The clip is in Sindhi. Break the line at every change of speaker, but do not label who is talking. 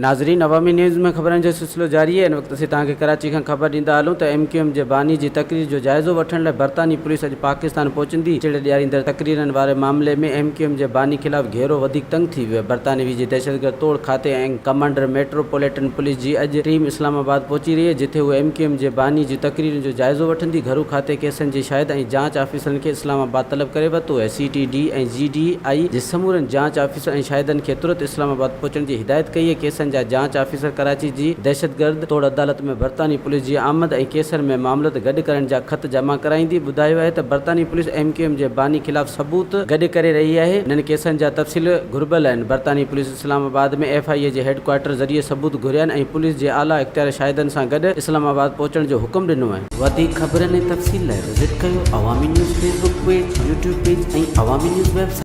ناظرين عوامي نيوز ۾ خبرن جو سلسلو جاري آهي ان وقت اسين توهان کي ڪراچي کان خبر ڏيندا هلون ته ايم ڪيو ايم جي باني جي تقرير جو جائزو وٺڻ لاء برطاني پوليس اڄ پاڪستان پهچندي چڙ ڏياريندڙ تقريرن واري معاملي ۾ ايم ڪيو ايم جي باني خلاف گهيرو وڌيڪ تنگ ٿي ويو آهي برطانوي جي دهشتگرد توڙ کاتي ۽ ڪمانڊر ميٽرو پوليٽن پوليس جي اڄ ٽيم اسلام آباد پهچي رهي آهي جتي هو ايم ڪيو ايم جي باني جي تقريرن جو جائزو وٺندي گهرو کاتي ڪيسن جي شاهد ۽ جاچ آفيسرن کي اسلام آباد طلب ڪري ورتو آهي سي ٽي ڊي ۽ جي ڊي I جي سمورن جاچ آفيسرن ۽ شاهدن کي ترت اسلام آباد پهچڻ جي هدايت ڪئي آهي، ڪيسن جا جاچ آفيسر ڪراچي جي دهشتگرد توڙ عدالت ۾ برطاني پوليس جي آمد ۽ ڪيسن ۾ معاملت گڏ ڪرڻ جا خط جمع ڪرائيندي ٻڌايو آهي ته برطاني پوليس ايم ڪيو ايم جي باني خلاف ثبوت گڏ ڪري رهي آهي، انهن ڪيسن جا تفصيل گهربل آهن، برطاني پوليس اسلام آباد ۾ ايف I اي جي هيڊ ڪوارٽر ذريعي ثبوت گهريا آهن ۽ پوليس جي اعليٰ اختيار شاهدن سان گڏ اسلام آباد پهچڻ جو حڪم ڏنو آهي. وڌيڪ خبرن ۽ تفصيل لاء وزٽ ڪيو Awami news Facebook page, YouTube page ۽ Awami news website.